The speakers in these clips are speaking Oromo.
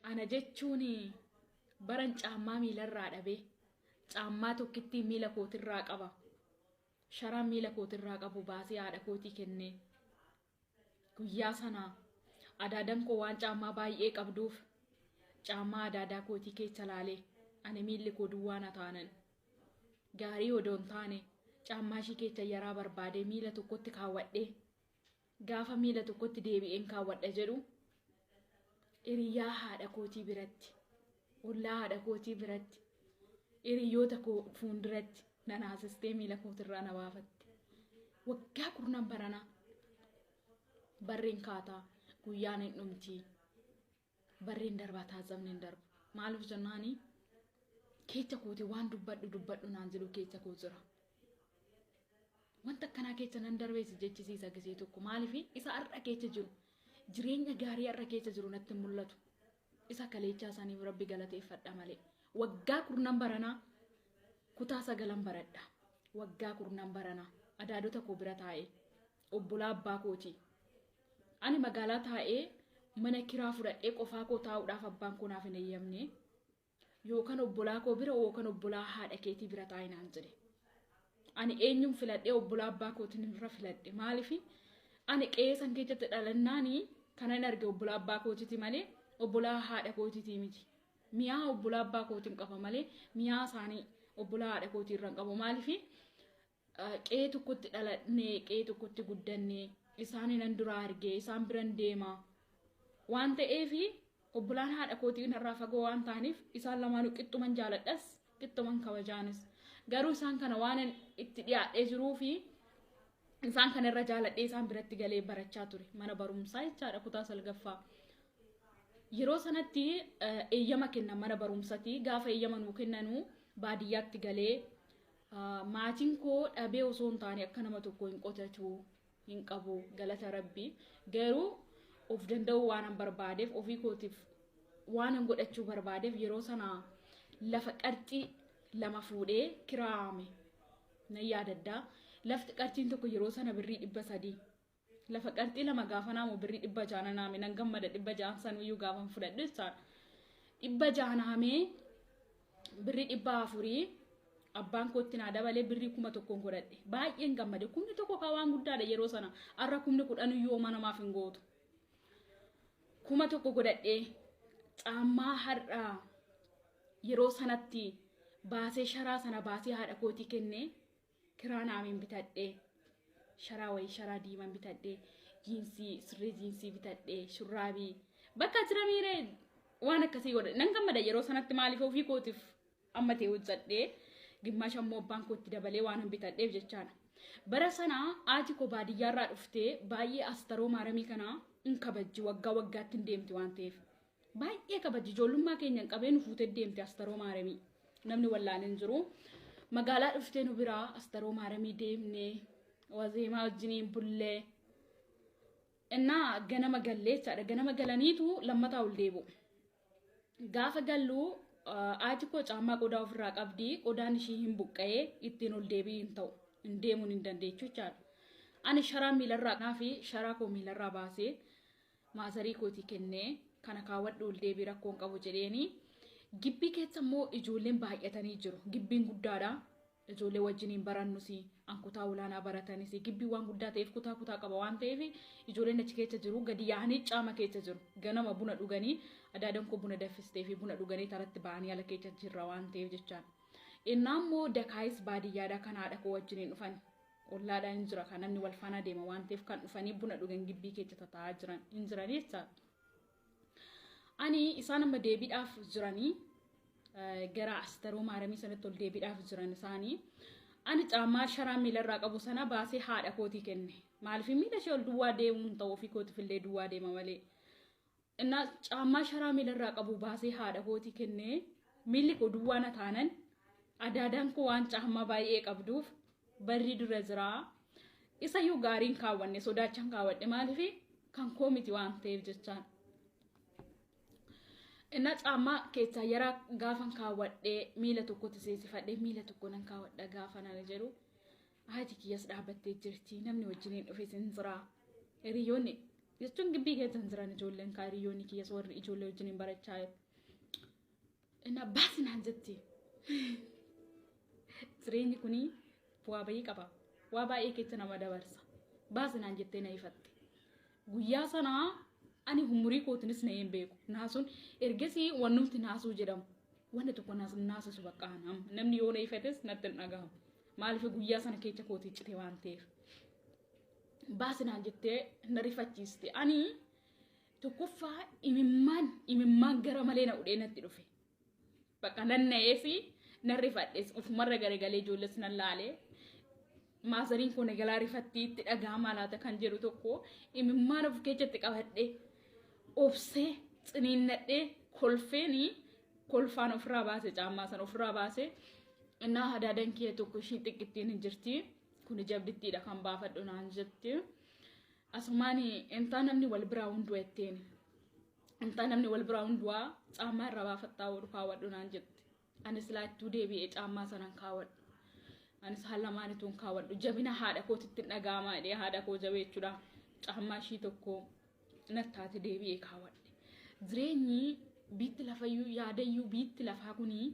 Ana jechuun baran caammaa miilarraa dhabee caammaa tokkittii miila kootirraa qaba. Sharaa miila kootirraa qabu baasee haadha kootii kennee. Guyyaa sanaa adaadan koo waan caammaa baay'ee qabduuf caammaa adaadaa kootii keessa laalee ani miilli koo duwwaa na taanan. Gaarii odoo hin taane caammaa ishii keessa yaraa barbaadee miila tokkotti kaawwadhee gaafa miila tokkotti deebi'een kaawwadha jedhu hiriyaa haadha kootii biratti, ollaa haadha kootii biratti, hiriyoota koo fuulduratti na naasistee miila kootirraa na baafatte. Waggaa 10 baranaa barreen kaataa guyyaan hin dhumtii barreen darbaa taasifamni hin darbu. Maaliif jennaani keessa kootii waan dubbadhu dubbadhu naan jedhu keessa koo jira. Wanta akkanaa keessa nan darbeessi jechisiisa gisee tokko maaliif isa har'a keessa jiru jireenya gaarii har'a keessa jiru natti hin mul'atu. Isa kaleechaa isaaniif Rabbi galateeffadha malee. Waggaa 10 baranaa kutaa 9 baradha. Waggaa 10 baranaa adaadota koo bira taa'ee obbolaa abbaa kootii. Ani magaalaa taa'ee mana kiraa fudhadhee qofaa koo taa'uudhaaf abbaan koo naaf hin eeyyamne. Yookaan obbolaa koo bira yookaan obbolaa haadha keetii bira taa'e naan jedhe. Ani eenyuun filadhee obbolaa abbaa kootiin irra filadhe. Maaliif ani qe'ee san keessatti dhalannaani kanan arge obbolaa abbaa kootiiti malee obbolaa haadha kootiiti miti. Mi'aa obbolaa abbaa kootiin qaba malee mi'aa isaanii obbolaa haadha kootii irra hin qabu. Maaliif qe'ee tokkotti dhaladhee qe'ee tokkotti guddannee isaan nan dura argee isaan biran deema. Waan ta'eef obbolaan haadha kootii narraa fagoo waan ta'aniif isaan lamaanuu qixxuman jaaladhas qixxuman kabajaanis. Garuu isaan kana waan itti dhiyaadhee jiruu fi isaan kana irra jaaladhee isaan biratti galee barachaa ture mana barumsaa jechaadha kutaa 9ffaa. Yeroo sanatti eeyyama kennan mana barumsati gaafa eeyyama nuu kennanuu baadiyyaatti galee maatiin koo dhabee osoo hin taane akka nama tokko hin qotatu hin qabu galata Rabbi. Garuu of danda'uu waan an barbaadeef ofii kootiif waan an godhachuu barbaadeef yeroo sana lafa qarxii 2 fuudhee kiraame nan yaadadda. Lafti qarxiin tokko yeroo sana birrii 300. Lafa qarxii 2 gaafa naamu birrii 600 naame nan gammada 600 sanuyyuu gaafa fudhadhu jechaadha. 600 naamee birrii 400 abbaan kootti naa dabalee birrii 1000 godhadhe. Baay'een gammade. 1000 kaa waan guddaadha yeroo sana. Har'a 10,000 iyyuu homaa namaaf hin gootu. 1000 godhadhee caammaa har'a yeroo sanatti baasee sharaa sana baasee haadha kootii kennee kiraa naamiin bitadhee sharaa wayii sharaa diimaan bitadhee jiinsii sirrii jiinsii bitadhee shurraabii bakka jira miiree waan akkasii godhe nan gammada yeroo sanatti maaliif ofii kootiif amma ta'e hojjedhee gimmaasha immoo abbaan kootti dabalee waan hin bitadheef jechaadha. Bara sana haati koo baadiyyaarraa dhuftee baay'ee astaroo maaramii kana hin kabajji waggaa waggaatti hin deemti waan ta'eef. Baay'ee kabajji ijoollummaa keenya hin qabee nu fuutee deemti astaroo maaramii. Namni wallaan hin jiru. Magaalaa dhuftee nu biraa astaroo maaramii deemnee wazeemaa wajjiniin bullee. Innaa ganama gallee jechaadha. Ganama galaniitu lammataa ol deebi'u. Gaafa gallu haati koo caammaa qodaa ofirraa qabdi. Qodaan ishii hin buqqa'ee ittiin ol deebi'ii hin ta'u. Hin deemuun hin dandeechu jechaadha. Ani sharaa miilarraa fi sharaa koo miilarraa baasee maazarii kootii kennee kana kaawwadhu ol deebii rakkoon qabu jedheeni. Gibbii keessa immoo ijoolleen baay'atanii jiru. Gibbiin guddaadha. Ijoollee wajjiniin barannus an kutaa olaanaa baratanis gibbii waan guddaa ta'eef kutaa kutaa qaba waan ta'eef ijoolleen achi keessa jiru gadi yaa'anii caama keessa jiru. Ganama buna dhuganii adaadan koo buna danfistee fi buna dhuganii taratti ba'anii ala keessa jirra waan ta'eef jechaan. Innaa immoo dakaayis baadiyyaadhaa kan haadha koo wajjiniin dhufan. Ollaadhaan hin jira kan namni wal faana deema waan ta'eef kan dhufanii buna dhugan gibbii keessa tataa'aa jiran hin jiranii jechaadha. Ani isaan amma deebiidhaaf jiranii gara astaroo maaramii sanatti ol deebiidhaaf jiran isaanii. Ani caammaa sharaa miilarraa qabu sana baasee haadha kootii kenne. Maaliif miila ishee ol duwwaa deemuun ta'u ofii kootiif illee duwwaa deema malee. Innaa caammaa sharaa miilarraa qabu baasee haadha kootii kenne miilli koo duwwaa na taanan adaadaan koo waan caammaa baay'ee qabduuf barri dura jira. Isayyuu gaariin kaawwanne sodaachaan kaawwadhe maaliif kan koo miti waan ta'eef jechaan. Innaa caammaa keessaa yaraa gaafan kaawwadhee miila tokkotti seensifadhee miila tokko nan kaawwadha gaafa nana jedhu haati kiyyas dhaabbattee jirti namni wajjiniin dhufes hin jira. Hiriyoonni Jechuun gibbii keessa hin jiran ijoolleen kaariyyoonni kiyya warri ijoollee wajjin hin barachaa jiru. Inna baasi naan jetti. Jireenyi kuni bu'aa bayii qaba. Waa baay'ee keessa nama dabarsa. Baasi naan jettee na ifatte. Guyyaa sanaa ani umurii kootinis na hin beeku. Naasuun ergasii wannumti naasuu jedhamu. Wanni tokko naasisu bakka namni yoo na ifates natti hin dhagahamu. Maaliif guyyaa sana keessa kootii cite waan ta'eef. Baasi naan jettee na rifachiiste. Ani tokkoffaa imimmaan gara malee na udhee natti dhufe. Bakka nan na'eesi nan rifadhes ofumarra garagalee ijoolles nan laalee. Maasariin kun egalaa rifattii itti dhaga'amaa laata kan jedhu tokko imimmaan of keessatti qabadhee obsee ciniinnadhee kolfeenii kolfaan ofirraa baase caammaa sana ofirraa baase. Innaa hadaadan kee tokko ishii xiqqittiin hin jirti. Kun jabdittiidha kan baafadhu naan jetti. Asumaan intaa namni wal biraa hunduu jetteen. Intaa namni wal biraa hunduwaa caammaa irraa baafattaa oolu kaawwadhu naan jetti. Anis laattuu deebi'ee caammaa sanan kaawwadhu. Anis haala lamaanituun kaawwadhu. Jabina haadha kootitti hin dhaga'amaa jedhee haadha koo jabeechuudha. Caammaa ishii tokko nattaate deebi'ee kaawwadhe. Jireenyi biitti lafayyuu yaadayyuu biitti lafaa kunii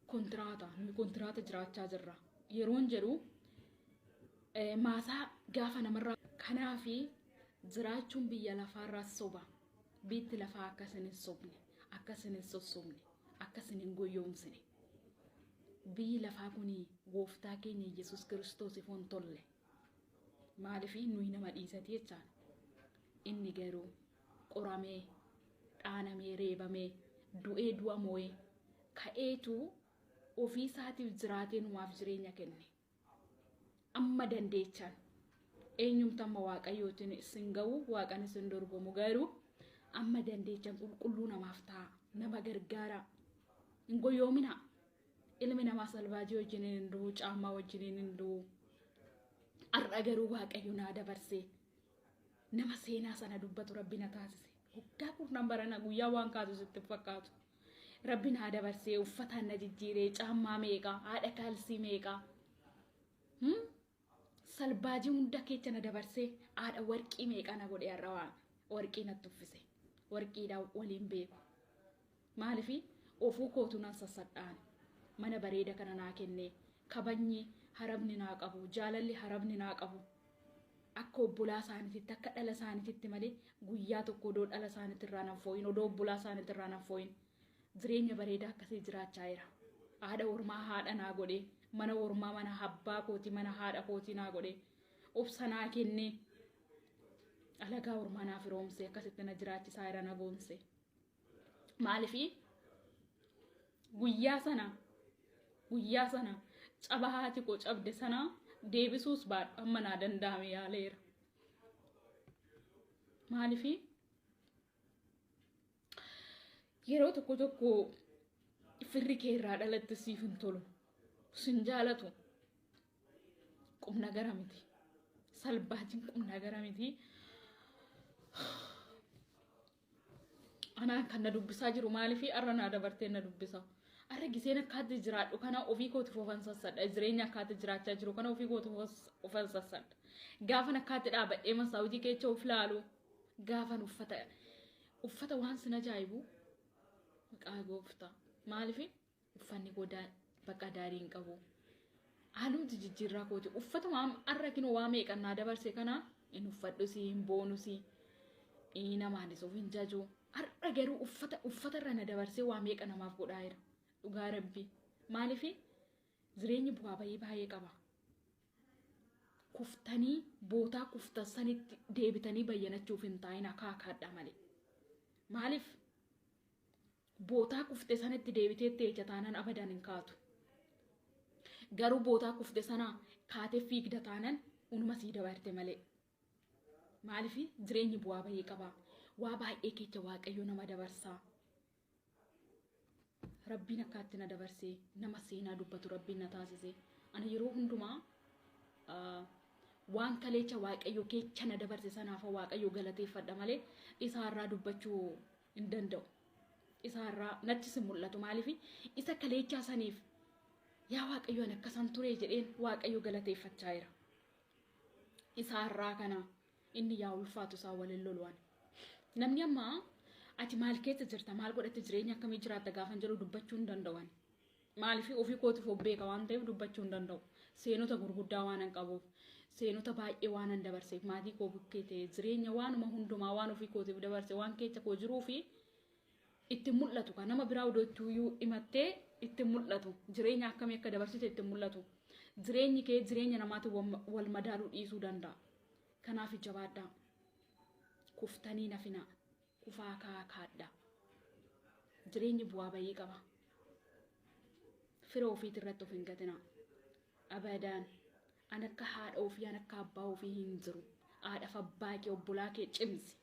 kontiraata. Nuyi kontiraata jiraachaa jirra. Yeroon jedhu maasaa gaafa namarraa kanaafi jiraachuun biyya lafaarraa soba. Biitti lafaa akkasin hin sobne, akkasin hin sossobne, akkasin hin goyoomsine. Biyyi lafaa kuni gooftaa keenya Yesuus Kiristoosiif hin tolle. Maaliif nuyi nama dhiisati jechaan. Inni garuu qoramee, dhaanamee, reebamee, du'ee du'a moo'ee ka'eetu ofii isaatiif jiraatee numaaf jireenya kenne. Amma dandeechaan eenyumtu amma waaqayyootiin isin ga'u waaqan isin dorgomu garuu amma dandeechaan qulqulluu namaaf ta'a nama gargaara hin goyoomina. Ilmi namaa salbaajii wajjin hin du'u caammaa wajjin hin du'u. Har'a garuu waaqayyo naa dabarsee nama seenaa sana dubbatu rabbi na taasise. Waggaa kurnan barana guyyaa waan kaasu sitti fakkaatu. Rabbi naa dabarsee uffataan na jijjiiree caammaa meeqa haadha kaalsii meeqa. Salbaajii hunda keessa na dabarsee haadha warqii meeqa na godhe har'a waan warqii natti uffise. Warqiidhaan waliin beeku. Maaliif ofuu kootu nan sassadhaan mana bareeda kana naa kennee kabajni harabni naa qabu jaalalli harabni naa qabu. Akka obbolaa isaaniititti akka dhala isaaniititti malee guyyaa tokko odoo dhala isaaniitirraa nan fooyin odoo obbolaa isaaniitirraa nan fooyin jireenya bareedaa akkasii jiraachaa jira. Haadha ormaa haadha naa godhee mana ormaa mana abbaa kootii mana haadha kootii naa godhee obsa naa kennee alagaa ormaa naa firoomsee akkasitti na jiraachisaa jira na goonse. Maaliif guyyaa sana caba haati koo cabde sana deebisuus baadhu amma naa danda'ame yaaleera. Maaliif yeroo tokko tokko firri kee irraa dhalatte siif hin tolu. Sin jaalatu. Qubna gara miti. Salbaatiin qubna gara miti. Anaan kan na dubbisaa jiru maaliif har'a naa dabartee na dubbisa. Har'a giseen akkaatti jiraadhu kana ofii kootiif ofan sassadha. Jireenya akkaatti jiraachaa jiru kana ofii kootiif ofan sassadha. Gaafan akkaatti dhaabadhee masaawutii keessa of laalu gaafan uffata waan sin ajaa'ibu maqaa gooftaa. Maaliif uffanni koo bakka daarii hin qabu. Haalumti jijjiirraa kooti uffatuma har'a kinoo waa meeqan naa dabarse kana hin uffadhusi hin boonusi namaanis of hin jaju. Har'a garuu uffatarra na dabarsee waa meeqa namaaf godhaa jira. Dhugaa rabbi. Maaliif jireenyi bu'aa bayii baay'ee qaba. Kuftanii bootaa kuftan sanitti deebitanii bayyanachuuf hin taa'in akaakaadha malee. Maaliif bootaa kufte sanitti deebitee teecha taanaan abadan hin kaatu. Garuu bootaa kufte sana kaatee fiigda taanaan unuma sii dabarte malee. Maaliif jireenyi bu'aa bayii qaba. Waa baay'ee keessa waaqayyo nama dabarsaa. Rabbiin akkaatti na dabarsee nama seenaa dubbatu rabbiin na taasise. Ani yeroo hundumaa waan kaleecha waaqayyo keessa na dabarse sanaaf waaqayyo galateeffadha malee isaarraa dubbachuu hin danda'u. Isaarraa nattis hin mul'atu maaliif isa kaleechaa saniif yaa waaqayyo ani akkasan ture jedheen waaqayyo galateeffachaa jira. Isaarraa kana Inni yaa ulfaatu isaa waliin lolu'an. Namni amma ati maal keessa jirta, maal godhatte, jireenya akkamii jiraatta gaafan jedhu dubbachuu hin danda'an. Maaliif? Ofii kootiif of beeka waan ta'eef dubbachuu hin danda'u. Seenota gurguddaa waan hin qabuuf, seenota baay'ee waan hin dabarseef, maatii koo bukkee ta'e, jireenya waanuma hundumaa waan ofii kootiif dabarse waan keessa koo jiruu fi itti mul'atu kan nama biraa odootuyyuu himattee itti mul'atu. Jireenya akkamii akka dabarsite itti mul'atu. Jireenyi kee jireenya namaatiin wal madaaluu dhiisuu danda'a. Kanaaf jabaadhaa. Kuftanii nafinaa. Kufaa kaakaadhaa. Jireenyi bu'aa bayii qaba. Fira ofiit irratti of hin gatinaa. Abadaan an akka haadha ofii, an akka abbaa ofii hin jiru. Haadhaaf abbaa kee, obbolaa kee cimsi.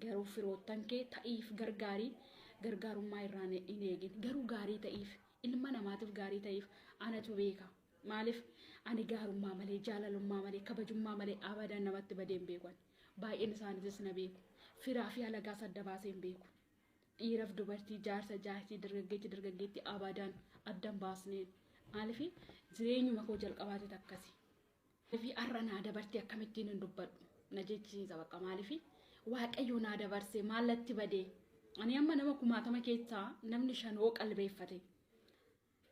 Garuu firoottan kee ta'iif gargaarii, gargaarummaa irraa hin eegin. Garuu gaarii ta'iif, ilma namaatiif gaarii ta'iif, anatu beeka. Maaliif? Ani gaarummaa malee, jaalalummaa malee, kabajummaa malee abadaan namatti badee hin beeku. Baay'een isaaniitis na beeku. Firaa fi alagaas adda baasee hin beeku. Dhiiraaf dubartii, jaarsa jaartii, dargaggeetti dargaggeetti abadaan addan baasneen. Maaliif? Jireenyuma koo jalqabaati akkasi. Fi har'a naa dabartee akkamittiin hin dubbadhu na jechisiisa bakka. Maaliif? Waaqayyo naa dabarsee maallatti badee. Ani amma nama kumaatama keessaa namni shanoo qalbeeffate,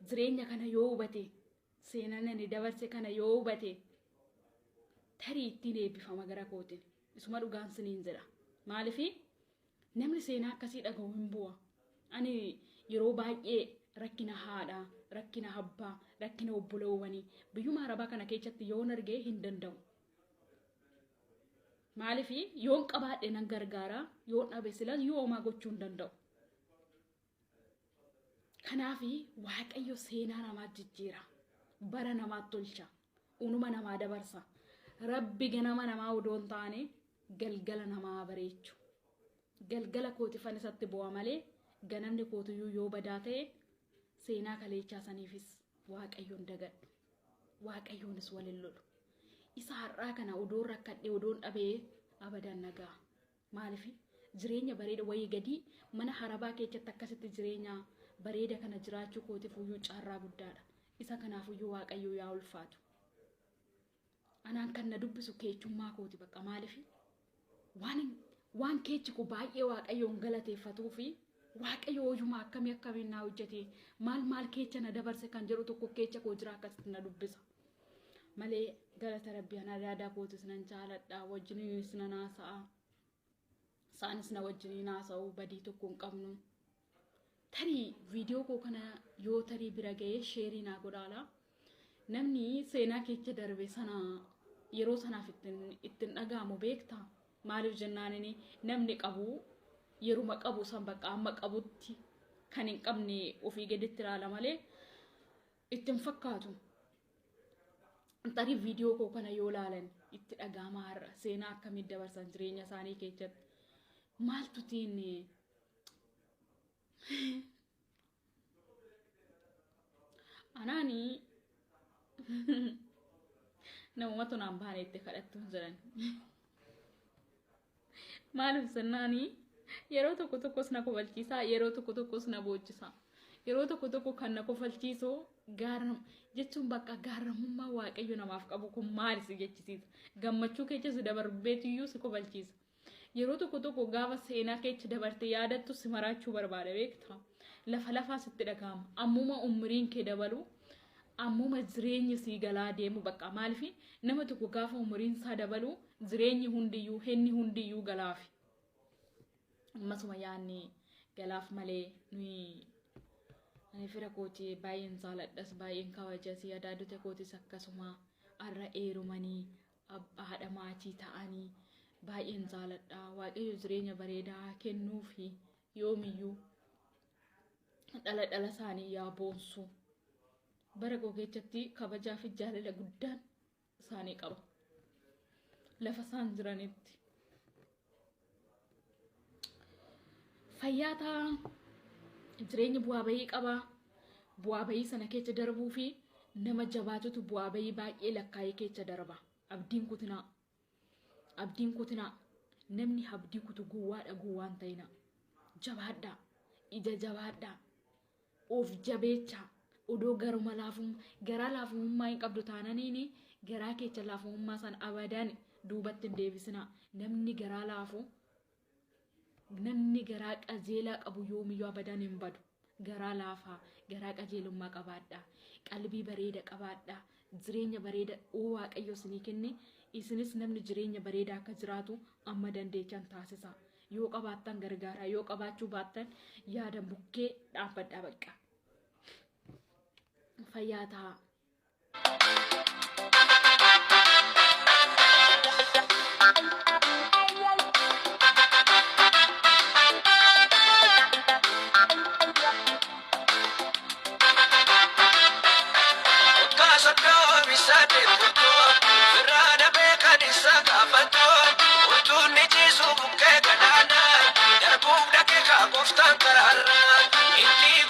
jireenya kana yoo hubate, seenaan ani dabarse kana yoo hubate, tarii ittiin eebbifama gara kootiin. Isuma dhugaan siniin jedha. Maaliif? Namni seenaa akkasii dhaga'u hin bu'a. Ani yeroo baay'ee rakkina haadhaa, rakkina abbaa, rakkina obbolowwanii biyyuma arabaa kana keessatti yoon argee hin danda'u. Maaliif? Yoon qabaadhe nan gargaara, yoon dhabe silas yoo homaa gochuu hin danda'u. Kanaaf Waaqayyo seenaa namaa jijjiira. Bara namaatti tolcha. Unuma namaa dabarsa. Rabbi ganama namaa odoo hin taane galgala namaa bareechu. Galgala kootifan isatti bu'a malee ganamni kootiyyuu yoo badaa ta'e, seenaa kaleechaa saniifis Waaqayyoon dagadhu. Waaqayyoonis waliin lolu. Isa har'aa kana odoon rakkadhee, odoon dhabee, abadan nagaa. Maaliif? Jireenya bareeda wayii gadii mana harabaa keessatti akkasitti jireenya bareeda kana jiraachuu kootiif iyyuu carraa guddaadha. Isa kanaafuyyuu Waaqayyo yaa ulfaatu. Anaan kan na dubbisu keechummaa kooti bakka. Maaliif? Waan keechi koo baay'ee Waaqayyoon galateeffatuu fi Waaqayyo hojumaa akkamii akkamiin naa hojjete, maal maal keecha na dabarse kan jedhu tokko keecha koo jira, akkasitti na dubbisa. Malee galata Rabbii, ana adaadaa kootis nan jaaladha, wajjiniinis nan haasa'a. Isaanis na wajjiniin haasa'u, badii tokko hin qabnu. Tarii viidiyoo koo kana yoo tarii bira ga'ee share naa godhaala. Namni seenaa keessa darbe sana yeroo sanaaf ittiin dhaga'amu beektaa? Maaliif jennaanini, namni qabu yeruma qabu san bakka amma qabutti kan hin qabne ofii gaditti ilaala malee ittiin fakkaatu. Tarii viidiyoo koo kana yoo ilaalan itti dhaga'ama, har'a seenaa akkamii dabarsan jireenya isaanii keessatti. Maaltu tiin anaani namumatu naan baane itti kadhattu jiran. Maaliif jennaani, yeroo tokko tokkos na kofalchiisa, yeroo tokko tokkos na boochisa. Yeroo tokko tokko kan na kofalchiisu gaaram jechuun bakka gaaramummaa Waaqayyo namaaf qabu kun maali si jechisiisa. Gammachuu keessa si dabarbeetiyyuu si kofalchiisa. Yeroo tokko tokko gaafa seenaa keessa dabarte yaadattu si maraachuu barbaada, beektaa. Lafa lafaa sitti dhaga'ama. Ammuma umriin kee dabalu, ammuma jireenyi sii galaa deemu bakka. Maaliif? Nama tokko gaafa umriin isaa dabalu jireenyi hundiyyuu, henni hundiyyuu galaafi. Ammasuma yaadni galaaf malee nuyi ani fira kooti baay'een jaaladhas, baay'een kabajas. Adaadota kootis akkasuma, har'a eerumanii haadha maatii ta'anii, baay'een jaaladha. Waaqayyo jireenya bareedaa kennuufi, yoomiyyuu dhala dhala isaanii yaa boonsu. Bara koo keessatti kabajaa fi jaalala guddaan isaanii qaba. Lafa isaan jiranitti. Fayyaa ta'a. Jireenya bu'aa bayii qaba. Bu'aa bayii sana keessa darbuu fi nama jabaatutu bu'aa bayii baay'ee lakkaa'ee keessa darba. Abdiin kutinaa. Abdiin kutinaa. Namni abdii kutu gowwaadha, gowwaan ta'ina. Jabaadhaa. Ija jabaadhaa. Of jabeechaa. Odoo garuma laafum garaa laafummaa hin qabdu taananiini Garaa keecha laafummaa sana abadan duubatti hin deebisinaa. Namni garaa laafu, namni garaa qajeelaa qabu yoomiyyuu abadan hin badu. Garaa laafaa, garaa qajeelummaa qabaadhaa. Qalbii bareeda qabaadhaa. Jireenya bareeda oo Waaqayyo isinii kenne, isinis namni jireenya bareeda akka jiraatu amma dandeechan taasisa. Yoo qabaattan gargaaraa, yoo qabaachuu baattan yaada bukkee dhaabbadhaa bakka. Fayyaa ta'a. Gooftaan karaarraa itti